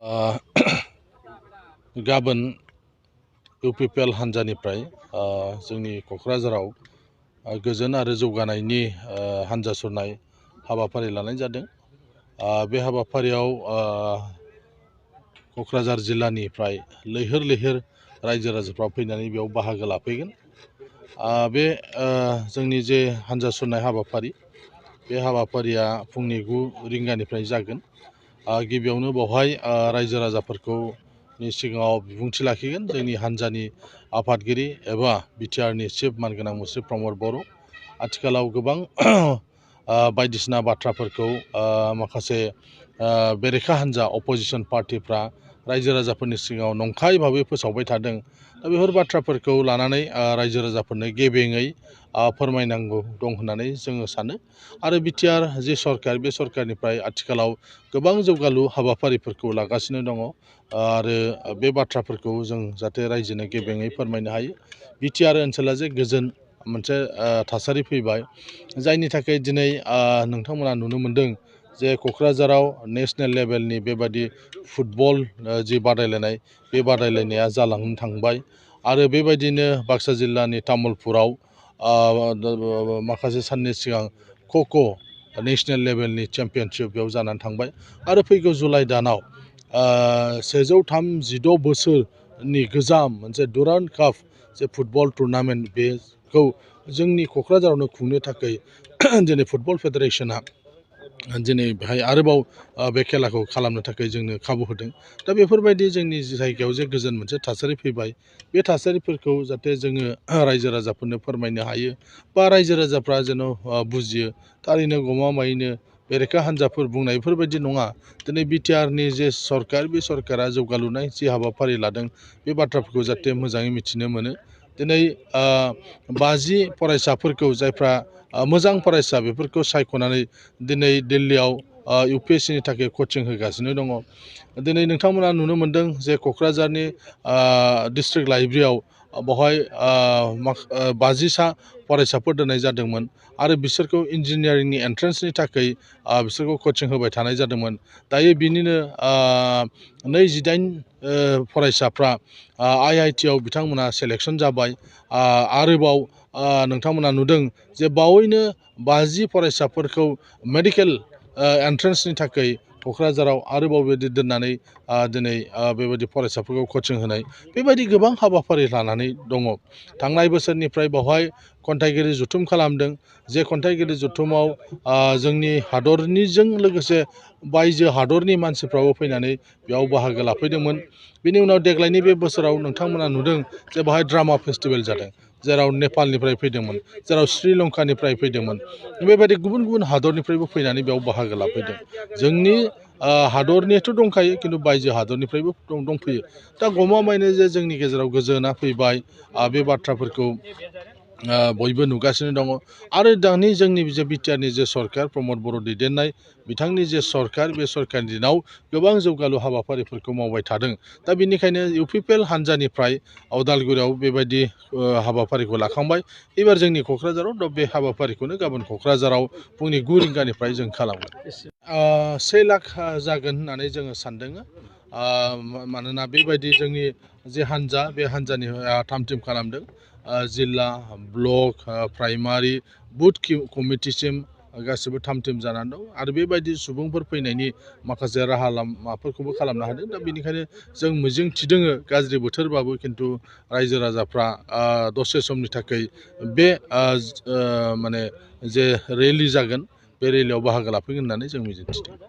ओ गाबोन UPPL हानजानिफ्राय जोंनि क'क्राझाराव गोजोन आरो जौगानायनि हानजा सुरनाय हाबाफारि लानाय जादों। बे हाबाफारियाव क'क्राझार जिल्लानिफ्राय लैहोर लैहोर रायजो राजाफ्रा फैनानै बेयाव बाहागो लाफैगोन। बे जोंनि जे हानजा सुरनाय हाबाफारि बे हाबाफारिया फुंनि 9 रिंगानिफ्राय जागोन। गिबियावनो बेवहाय रायजो राजाफोरखौ सिगाङाव बिबुंथि लाखिगोन जोंनि हानजानि आफादगिरि एबा बिटिआरनि चिफ मानगोनां मुस्रि प्रमद बर'। आथिखालाव गोबां बायदिसिना बाथ्राफोरखौ माखासे बेरेखा हानजा अपोजिशन पार्टिफ्रा रायजो राजाफोरनि सिगाङाव नंखाय भाबै फोसावबाय थादों। दा बेफोर बाथ्राफोरखौ लानानै रायजो राजाफोरनो गेबेङै फोरमायनांगौ दं होननानै जोङो सानो। आरो बिटिआर जे सरकार बे सरकारनिफ्राय आथिखालाव गोबां जौगालु हाबाफारिफोरखौ लागासिनो दङ आरो बे बाथ्राफोरखौ जों जाहाथे रायजोनो गेबेङै फोरमायनो हायो। बिटिआर ओनसोला जे गोजोन मोनसे थासारि फैबाय, जायनि थाखाय दिनै नोंथांमोना नुनो मोन्दों जे क'क्राझाराव नेशनेल लेभेलनि बेबादि फुटबल जि बादायलायनाय बे बादायलायनाया जालांनो थांबाय। आरो बेबायदिनो बाक्सा जिल्लानि तामुलपुराव माखासे साननि सिगां ख'ख' नेशनेल लेभेलनि चेम्पियनशिप बेयाव जानानै थांबाय। आरो फैगौ जुलाइ दानाव 136 बोसोरनि गोजाम मोनसे डुरान्ड काप जे फुटबल टुर्नामेन्ट बेखौ जोंनि क'क्राझारावनो खुंनो थाखाय दिनै फुटबल फेडारेसना दिनै बेहाय आरोबाव बे खेलाखौ खालामनो थाखाय जोंनो खाबु होदों। दा बेफोरबायदि जोंनि जायगायाव जे गोजोन मोनसे थासारि फैबाय, बे थासारिफोरखौ जाहाथे जोङो रायजो राजाफोरनो फोरमायनो हायो बा रायजो राजाफ्रा जेन' बुजियो। थारैनो गमामायैनो बेरेखा हान्जाफोर बुंनाय बेफोरबायदि नङा। दिनै बिटिआरनि जे सरकार बे सरकारा जौगालुनाय जि हाबाफारि लादों बे बाथ्राफोरखौ जाहाथे मोजाङै मिथिनो मोनो। दिनै 50 फरायसाफोरखौ जायफ्रा मोजां फरायसा बेफोरखौ सायख'नानै दिनै दिल्लीयाव UPSCनि थाखाय कचिं होगासिनो दङ। दिनै नोंथांमोना नुनो मोन्दों जे क'क्राझारनि डिस्ट्रिक्ट लाइब्रेरियाव बेवहाय 50सा फरायसाफोर दोननाय जादोंमोन आरो बिसोरखौ इन्जिनियारिंनि एन्ट्रेन्सनि थाखाय बिसोरखौ कचिं होबाय थानाय जादोंमोन। दायो बिनिनो 28 फरायसाफ्रा IIT आव बिथांमोना सेलेक्सन जाबाय। आरोबाव नोंथांमोना नुदों जे बावैनो 50 फरायसाफोरखौ मेडिकेल एन्ट्रेन्सनि थाखाय क'क्राझाराव आरोबाव बेबायदि दोननानै दिनै बेबायदि फरायसाफोरखौ कचिं होनाय बेबायदि गोबां हाबाफारि लानानै दङ। थांनाय बोसोरनिफ्राय बेवहाय खन्थाइगिरि जथुम खालामदों। जे खन्थाइगिरि जथुमाव जोंनि हादरनिजों लोगोसे बायजो हादरनि मानसिफ्राबो फैनानै बेयाव बाहागो लाफैदोंमोन। बेनि उनाव देग्लायनि बे बोसोराव नोंथांमोना नुदों जे बेवहाय ड्रामा फेस्टिभेल जादों, जेराव नेपालनिफ्राय फैदोंमोन, जेराव श्रीलंकानिफ्राय फैदोंमोन। बेबायदि गुबुन गुबुन हादरनिफ्रायबो फैनानै बेयाव बाहागो लाफैदों। जोंनि हादरनिथ' दंखायो, खिन्थु बायजो हादरनिफ्रायबो दंफैयो। दा गमामायैनो जे जोंनि गेजेराव गोजोना फैबाय, बे बाथ्राफोरखौ बयबो नुगासिनो दङ। आरो दानि जोंनि जे बिटिआरनि जे सरकार प्रमद बर' दैदेननाय बिथांनि जे सरकार बे सरकारनि दिनाव गोबां जौगालु हाबाफारिफोरखौ मावबाय थादों। दा बेनिखायनो UPPL हानजानिफ्राय उदालगुरियाव बेबायदि हाबाफारिखौ लाखांबाय। एबार जोंनि क'क्राझाराव दा बे हाबाफारिखौनो गाबोन क'क्राझाराव फुंनि 9 रिंगानिफ्राय जों खालामगोन। 1 लाख जागोन होननानै जोङो सानदों। मानोना बेबायदि जोंनि जे हानजा बे हानजानि 3 टिम खालामदों। जिल्ला, ब्लक, प्राइमारि, बुथ कमिटिसिम गासिबो 3 टिम जानानै दं। आरो बेबायदि सुबुंफोर फैनायनि माखासे राहा लामाफोरखौबो खालामनो हादों। दा बेनिखायनो जों मिजिं थिदों गाज्रि बोथोरबाबो खिन्थु रायजो राजाफ्रा दसे समनि थाखाय बे माने जे रेलि जागोन बे रेलियाव बाहागो लाफैगोन होननानै जों मिजिं थिदों।